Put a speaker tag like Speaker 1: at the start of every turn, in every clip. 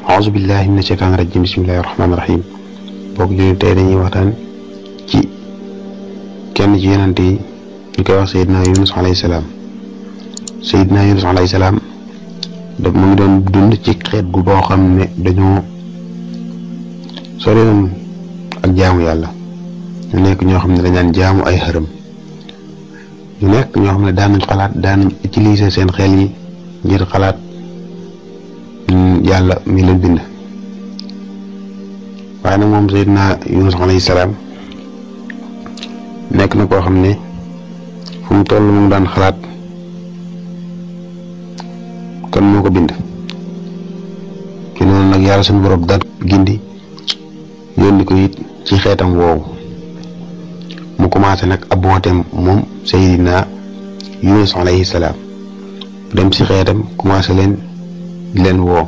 Speaker 1: a'uuzu billahi mina shaytaani rajim. bismillahi rahmaani rahim. bokk ñu tey dañuy waxtaan ci kenn ci yonent yi ñu koy wax Seydina Yunus alayhi salaam. Seydina Yunus alayhi salaam daf mu ngi doon dund ci xeet gu boo xam ne dañoo sori woon ak jaamu yàlla. ñu nekk ñoo xam ne dañaan jaamu ay xërëm. ñu nekk ñoo xam ne daanañ xalaat daanañ utiliser seen xel yi ngir xalaat yàlla mi leen bind. waaye nag moom Seydina Yunus alayhi salaam nekk na koo xam ne fu mu toll mu daan xalaat kan moo ko bind. ci noonu nag yàlla suñu borom daan gindi yónni ko it ci xeetam woowu. mu commencé nag ab wooteem moom Seydina Yunus alayhi salaam dem ci xeetam commencé leen di leen woo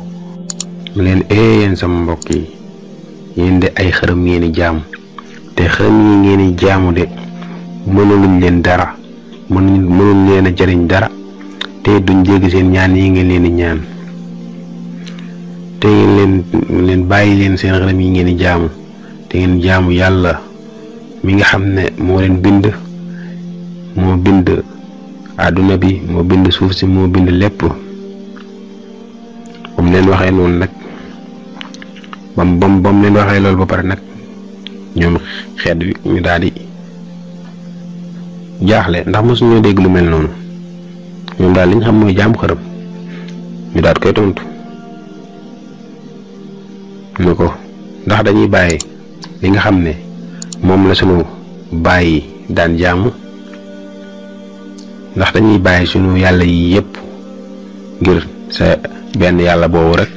Speaker 1: mu leen yéen sama mbokk yi yéen de ay xërëm ngeen di jaamu te xërëm yi ngeen di jaamu de mënuluñ leen dara mënuñ leen a jëriñ dara te duñ jéggi seen ñaan yi ngeen leen di ñaan te ngeen leen bàyyi leen seen xërëm yi ngeen di jaamu te ngeen jaamu yàlla mi nga xam ne moo leen bind, moo bind àdduna bi, moo bind suuf si, moo bind lépp. ba mu leen waxee noonu nag ba mu leen waxee loolu ba pare nag ñoom xeet wi ñu daal di jaaxle ndax mosuñoo dégg lu mel noonu. ñoom daal li ñu xam mooy jaam xërëm. ñu daal koy tontu ne ko ndax dañuy bàyyi li nga xam ne moom la sunu bàyyi daan jaamu, ndax dañuy bàyyi sunu yàlla yi yépp ngir sa benn yàlla boobu rek.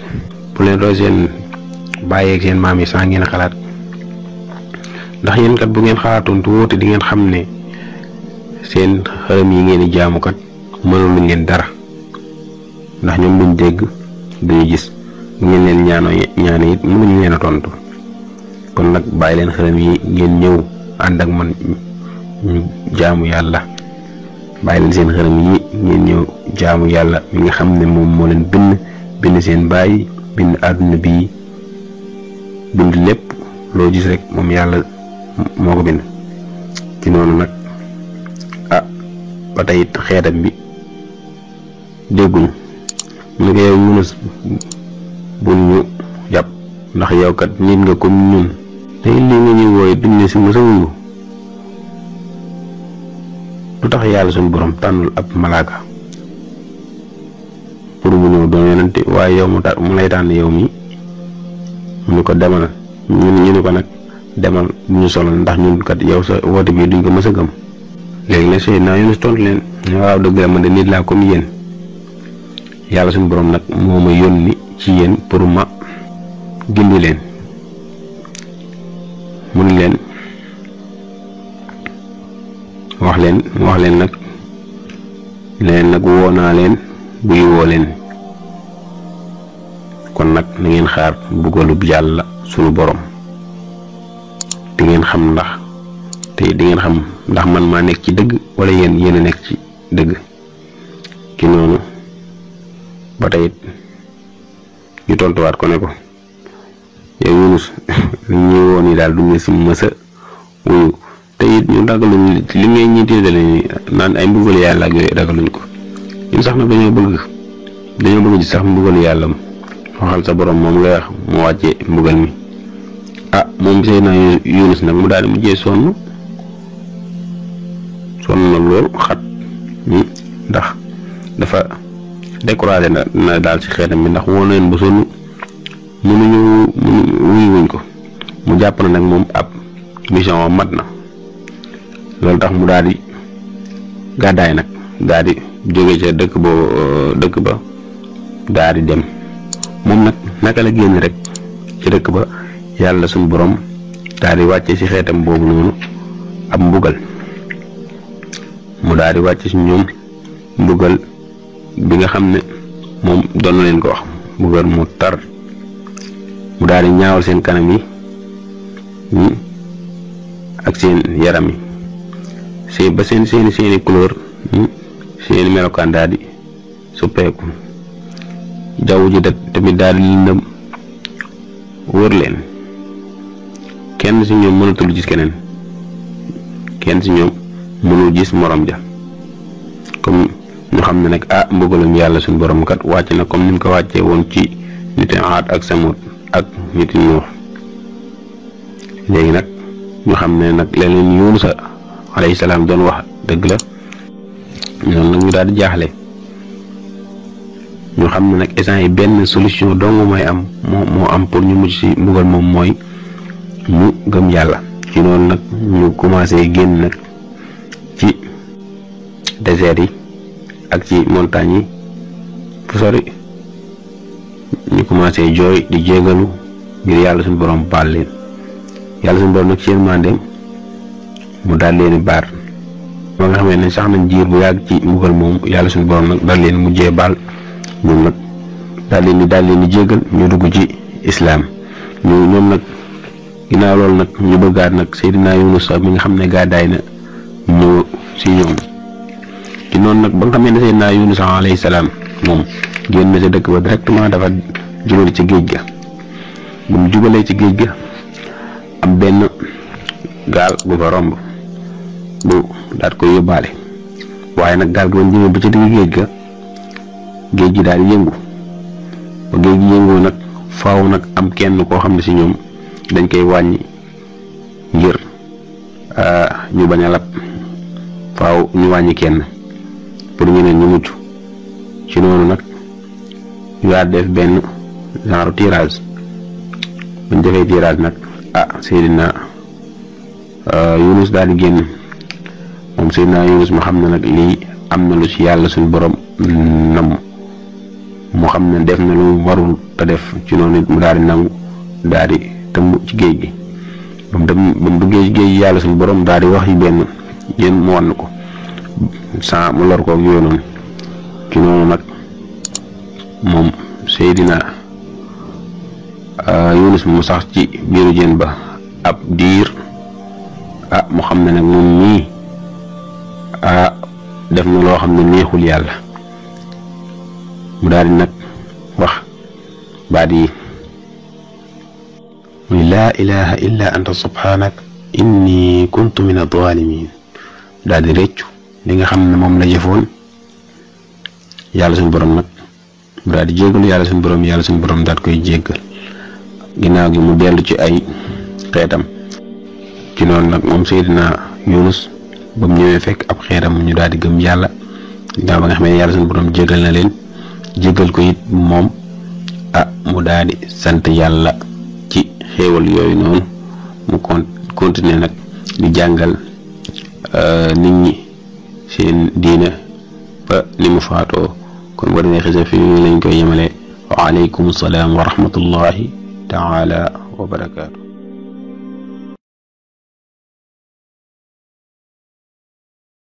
Speaker 1: bu leen doo seen bàyyi ak seen maam yi sax ngeen xalaat, ndax yéen kat bu ngeen xalaatoon tuuti di ngeen xam ne seen xërëm yi ngeen di jaamu kat mënuluñ leen dara, ndax ñoom duñ dégg duñu gis. bu ngeen leen ñaano it mënuñu leen a tontu. kon nag bàyyi leen xërëm yi ngeen ñëw ànd ak man ñu jaamu yàlla. bàyyi leen seen xërëm yi ngeen ñëw jaamu yàlla mi nga xam ne moom moo leen bind seen bàyyi, bind àdduna bi, bind lépp loo gis rek moom yàlla moo ko bind. ci noonu nag ba tey it xeetam bi dégguñu. mu ne ko yow Yunus bul ñu jàpp, ndax yow kat nit nga comme ñun te lii nga ñuy wooye duñ ne si mësa wuyu. lu tax yàlla suñu borom tànnul ab malaaka pour mu ñëw doon yonente, waaye yow mu lay tànn yow mi. mu ne ko demal ñu ne ko nag demal bu ñu solal, ndax ñun kat yow sa woote bi duñ ko mës a gëm. léegi nag Seydina Yunus tontu leen ne waaw dëgg la man de nit laa comme yéen. yàlla suñu borom nag moo ma yónni ci yéen pour ma gindi leen. mu ne leen wax leen nag woo naa leen buy woo leen. kon nag na ngeen xaar mbugalub yàlla sunu borom. di ngeen xam ndax man maa nekk ci dëgg wala yéen a nekk ci dëgg. ki noonu ba tey it ñu tontuwaat ko ne ko yow Yunus li ñuy woon yi daal du nga si mësa wuyu. te it ñu ragaluñ li ngay ñi tiitale naan ay mbugal yàlla ak yooyu ragaluñ ko. ñun sax nag dañoo bëgg ci sax mbugal yàlla waxal sa borom moom nga wax mu wàccee mbugal mi. moom Seydina Yunus nag mu daal di mujjee sonn na lool xat ndax dafa découragé na daal ci xeetam bi, ndax woo na leen ba sonn wuñ ko. mu jàpp na nag moom ab mission wa mat na. loolu tax mu daal di gàddaay nag daal di jóge ca dëkk ba daal di dem. moom nag naka la génn rek ci dëkk ba yàlla suñu borom daal di wàcce ci xeetam boobu noonu ab mbugal. mu daal di wàcce ci ñoom mbugal bi nga xam ne moom doon na leen ko wax, mbugal mu tar. mu daal di ñaawal seen kanam yi ak seen yaram yi ba seeni couleur seeni melokaan daal di suppeeku. jaww ji tamit daal di lëndëm wër leen kenn ci ñoom mënatul gis keneen, kenn ci ñoom mënul gis morom ja, comme ñu xam ne nag mbugalum yàlla suñu borom kat wàcc na comme ni mu ko wàccee woon ci niti Aad ak Samud ak niti Nuux. léegi nag ñu xam ne nag leneen Yuunus alayhi salaam doon wax dëgg la, noonu nag ñu daal di jaaxle. ñu xam ne nag instant yi benn solution dong mooy am moo am pour ñu mucc ci mbugal moom mooy ñu gëm yàlla. ci noonu nag ñu commencé génn nag ci désert yi ak ci montagne yi fu sori, ñu commencé jooy di jégalu ngir yàlla suñu borom baal leen. yàlla suñu borom nag ci yërmandeem mu daal leen baar ba nga xamee ne sax nañ jiir bu yàgg ci mbugal moom, yàlla suñu borom nag daal leen mujjee baal ñoom nag daal leen di jégal ñu dugg ci islaam. ñoom nag ginnaaw loolu nag ñu bëggaat nag Seydina Yunus mi nga xam ne gàddaay na ñëw ci ñoom. ci noonu nag ba nga xamee ne Seydina Yunus alayhi salaam moom génn na ca dëkk ba directement dafa jubal ci géej ga. bu mu jubalee ci géej ga am benn gaal bu fa romb bu daat koy yóbbaale, waaye nag gaal gi woon jëmee ba ca digg géej ga géej gi daal di yëngu. ba géej gi yëngoo nag faaw nag am kenn koo xam ne ci ñoom dañ koy wàññi ngir ñu bañ a lab, faaw ñu wàññi kenn pour ñeneen ñu mucc. ci noonu nag ñu daal def benn genre tirage. buñ defee tirage nag Seydina Yunus daal di génn. moom Seydina Yunus ma xam ne nag lii am na lu ci yàlla suñu borom nam, mu xam ne def na lu warul te def. ci noonu it mu daal di nangu daal di tëmb ci géej gi. ba mu duggee ci géej gi yàlla suñu borom daal di wax yi benn yéen mu wan ko sans mu lor ko ak yooyu noonu. ci noonu nag moom Seydina Yunus mu sax ci biiru jën ba ab diir. mu xam ne nag moom mii def na loo xam ne neexul yàlla. mu daal di nag wax baat yi muy laa ilaha illa anta subhanak inni kuntu min adh-dhalimin. daal di réccu li nga xam ne moom la jëfoon. yàlla suñu borom nag mu daal di jéggalu yàlla suñu borom daal koy jéggal. ginnaaw gi mu dellu ci ay xeetam. ci noonu nag moom Seydina Yunus ba mu ñëwee fekk ab xeetam ñu daal di gëm yàlla. ginnaaw ba nga xam ne yàlla suñu borom jéggal na leen, jéggal ko it moom mu daal di sant yàlla ci xéewal yooyu noonu. mu continuer nag di jàngal nit ñi seen diina ba ni mu faatoo. kon war na xisa fi lañ koy yemale. wa aleykum salaam wa rahmatullahi taala wa barakaatu.